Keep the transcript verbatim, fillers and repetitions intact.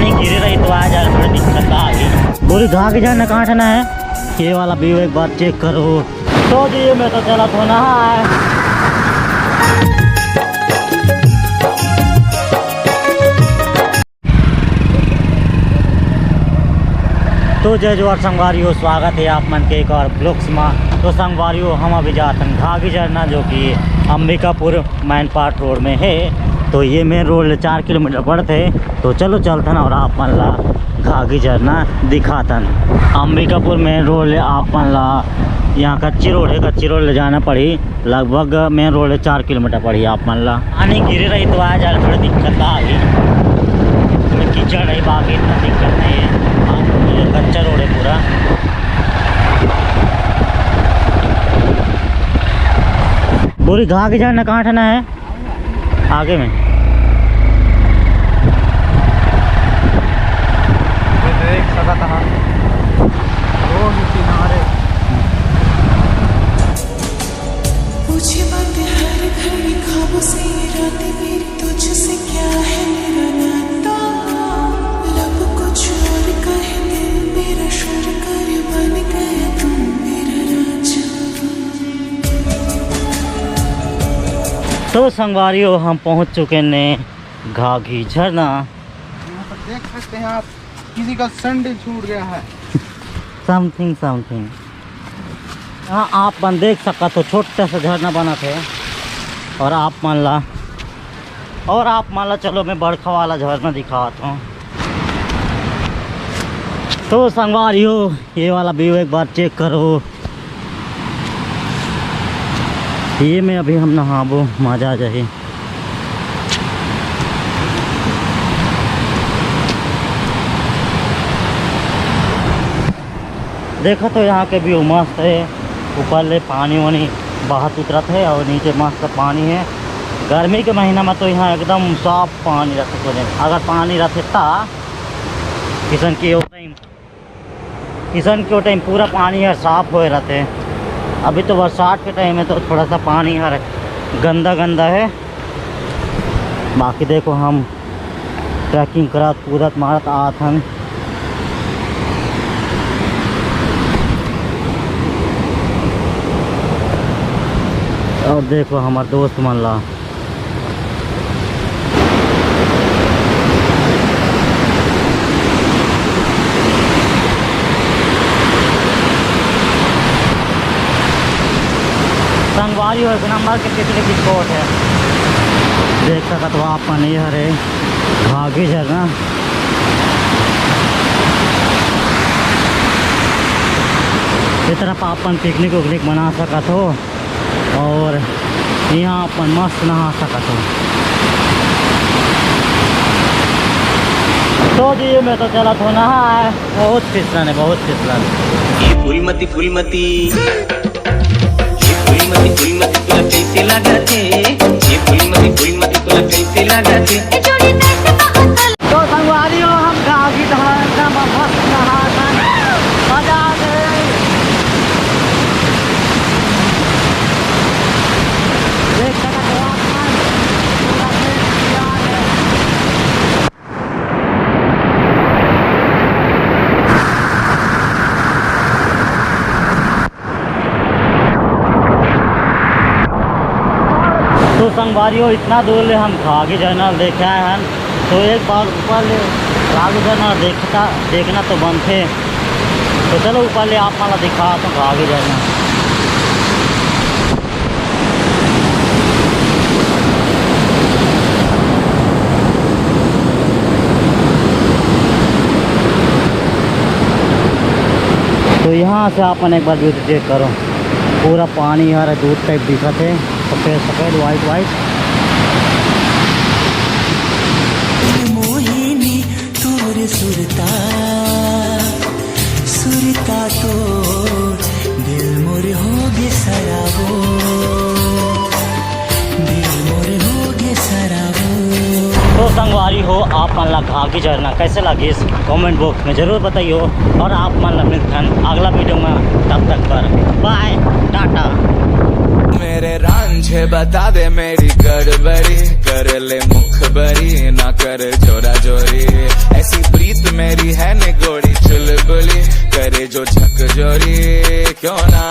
नहीं गिरे रही तो आ जाए, थोड़ी दिक्कत आ गई। बोली घाघी झरना कहाँ ठना है? ये वाला व्यू एक बार चेक करो। तो जी मैं तो चला था ना। तो जय जोहार संगवारी हो, स्वागत है आप मन के एक और ब्लॉग्स मा। तो संगवारी हो, हम अभी जात हन घाघी झरना, जो कि अंबिकापुर मैनपाट रोड में है। तो ये मेन रोड ले चार किलोमीटर पड़त है। तो चलो चलथन और आप मन ला घाघी झरना दिखाथन। अंबिकापुर मेन रोड ले आप मन ला, यहाँ कच्ची रोड है, कच्ची रोड ले जाना पड़ी। लगभग मेन रोड ले चार किलोमीटर पड़ी आप मन ला। पानी गिरे रही तो आ जाए, थोड़ी दिक्कत आ गई, थोड़ी कीचड़ रही, बाकी इतना दिक्कत नहीं है। आज ये कच्चा रोड है पूरा। बोली घाघी झरना कहाँ ठना है? आगे में। ये देख सकत हा, रोड किनारे। पूछे बातें हर घड़ी ख्वाबों से, ये रातें मेरी तुझसे, क्या है मेरा नाता? लब कुछ और कहे, दिल मेरा शोर करे, बन गए तुम मेरा राजा। तो संगवारी हो, हम पहुंच चुके ने घाघी झरना। यहाँ पर देख सकते हैं आप, किसी का सैंडल छूट गया है। Something something. यहाँ आप मन देख सकत हो, छोटा सा झरना बनत है। और आप मन ला, और आप मन ला चलो मैं बड़खा वाला झरना दिखात हूँ। तो संगवारी हो, ये वाला व्यू एक बार चेक करो। ये में अभी हम नहाबो, मजा आ जाही। देखो तो यहाँ के व्यू मस्त है, ऊपर ले पानी वानी बहत उतरत है और नीचे मस्त पानी है। गर्मी के महीना में तो यहाँ एकदम साफ पानी रहता है। अगर पानी रहता ता किसन के टाइम किसन के टाइम पूरा पानी हर साफ होए रहते। अभी तो बरसात के टाइम है तो थोड़ा सा पानी हर गंदा गंदा है। बाकी देखो हम ट्रैकिंग करत कूदत मारत आत हन। और देखो हमार दोस्त मन ला संगवारी हो, एक नंबर के पिकनिक स्पॉट है। देख सकत हो आप मन, ये हरे घाघी झरना। ये तरफ आप मन पिकनिक उकनिक मना सकत हो। और यहाँ अपन मस्त नहा सकत हो। तो जी मैं तो चला थो नहाए, बहुत फिसलन है, बहुत फिसलन। ये फूलमती फूलमती, ये फूलमती फूलमती तोला कैसे लागत है? ये फूलमती फूलमती तोला कैसे लागत है? तो संगवारी हो, हम घाघी धार एकदम मस्त नहा खा, मजा आ गए। देख सकत हो आप मन, पूरा खेत तैयार है। तो संगवारी हो, इतना दूर ले हम घाघी झरना ल देखे आए हन, तो एक बार ऊपर ले घाघी झरना देखता, देखना तो बनथे। तो चलो ऊपर ले आप मन ला दिखात हूँ घाघी झरना। तो यहाँ से आप मन एक बार व्यू चेक करो, पूरा पानी हर दूध टाइप दिखत है, सफेद सफेद, व्हाइट व्हाइट। मोहिनी तोर सुरता, सुरता तोर दिल मोर होगे सराबो, दिल मोर होगे सराबो। तो संगवारी हो, आप मन ला घाघी झरना कैसे लगिस, कमेंट बॉक्स में जरूर बताइयो। और आप मन ला मिलथन अगला वीडियो में, तब तक पर बाय, टाटा। मेरे रांझे बता दे मेरी गड़बड़ी, कर ले मुखबरी, ना कर जोरा जोरी, ऐसी जो झकझोरी क्यों ना